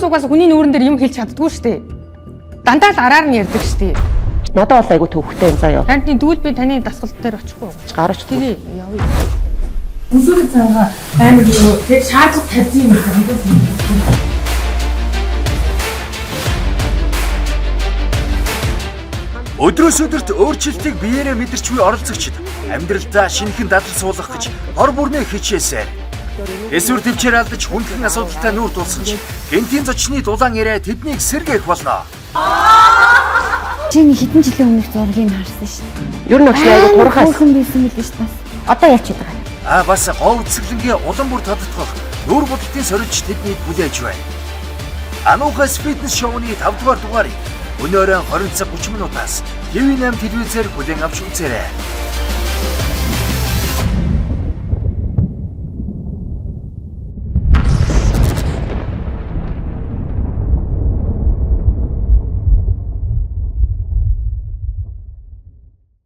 угаасаа хүний нүүрэн дээр юм хэлж чаддгүй шүү дээ. Дандаа л араар нь ярьдаг шүү дээ. Надад бол айгүй төвхтэй юм заяа. Танд тэгвэл би таны дасгал дээр очихгүй. Гараач Тэгээ явъя. Үсүүр цанга амар юу тэг шаардлага тавьсан юм байна. Өдрөөс өдөрт өөрчлөлтийг биеэрээ мэдэрч буй оролцогчид амьдралдаа шинэхэн дадал суулгах гэж ор бүрнээ хичээсээр. Эсвэр төвчээр алдаж хүндлэн асуудалтай нүүр тулсан ч гэнтийн зочны дулаан ирээ тэднийг сэргээх болно. Чи нэг хэдэн жилийн өмнөх зургийг харсан шүү дээ. Ер нь багш айгүй турхаас. Хөөрхөн байсан мэл шүү дээ бас. Одоо яач гэдэг вэ? А бас гоо үзэсгэлэнгээ улам бүр тодтгох нүүр будалтын сорилж тэднийг хүлээж байна. Ануухас фитнес шоуны 5 дугаар дугаарыг өнөөрөө 20 цаг 30 минутаас TV8 телевизээр хүлээн авч үзээрэй.